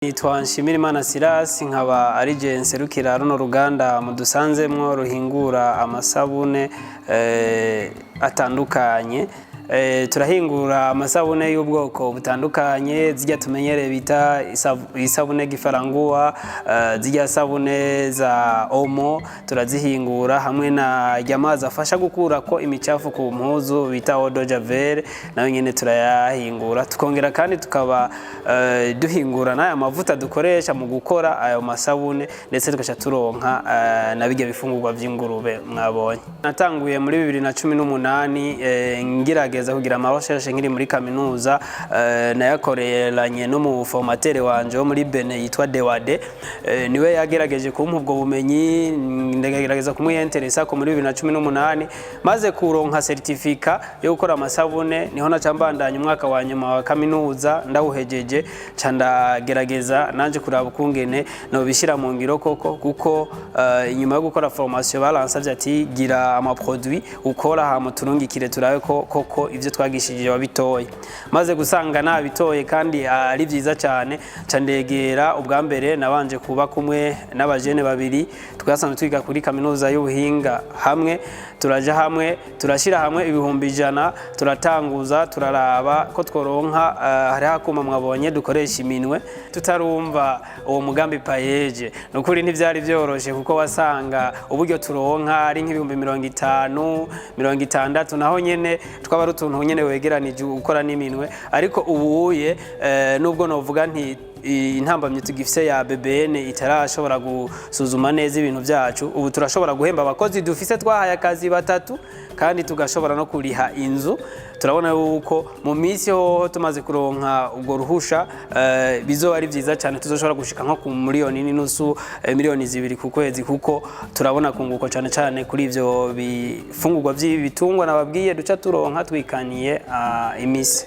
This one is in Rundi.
Nitwa Nshimirimana Silas, nkaba ari je nserukira runo ruganda mudusanzemwo ruhingura amasabune atandukanye. Turahingura amasabune y'ubwoko butandukanye, zirya tumenyereye bita isabune gifaranguwa, zirya sabune za Omo turazihingura, hamwe na rya mazi afasha gukurako imicafu ku mpuzu bita eau de javel, nayo nyene turayahingura. Tukongera kandi tukaba duhingura n'aya mavuta dukoresha mu gukora ayo masabune, ndetse tugaca turonka na birya bifungurwa vy'ingurube mwabonye. Natanguye muri 2018, ngerageza kugira ama recherche nkiri muri kaminuza, nayakoreranye no formateur wanje wo muri Benin yitwa Dewade. Niwe yagerageje kumpa ubwo bumenyi, ndagerageza kumwiyenteresa ko muri 2018 maze kuronka certificat yo gukora amasabune. Niho naca mbandanya umwaka wa nyuma wa kaminuza, ndawuhejeje ca ndagerageza nanje kuraba ukungene nobishyira mu ngiro koko, kuko inyuma yo gukora formation baransavye ati: "Gira ama produit ukora, hama turungikire turabe ko koko ivyo twagishije wabitoye." Maze gusanga nabitoye kandi ari vyiza cyane, ca ndegera. Ubwa mbere nabanje kuba kumwe n'abajene babiri twasanzwe twiga kuri kaminuza y'ubuhinga hamwe, turaja hamwe, turashyira hamwe 100,000, turatanguza, turaraba ko tworonka. Hariho akuma mwabonye dukoresha iminwe. Tutarumva uwo mugambi PAEEJ, nukuri ntivyari vyoroshe, kuko wasanga uburyo turonka ari nk'50,000, 60,000, naho nyene twaba ari utuntu nyene wegeranije ukora n'iminwe. Ariko ubuye, nubwo novuga nti intambamyi tugifise ya BBN itarashobora gusuzuma neza ibintu byacu, ubu turashobora guhemba abakozi dufise twahaye akazi batatu, kandi tugashobora no kuriha inzu. Turabona yuko mu minsi hoho tumaze kuronka ubwo ruhusha, bizoba ari vyiza cyane, tuzoshobora gushika nko ku 1.5 miliyoni, 2 miliyoni ku kwezi, kuko turabona kunguko cyane cyane kuri ivyo bifungurwa by'ibitungwa nababwiye duca turonka twikaniye imise.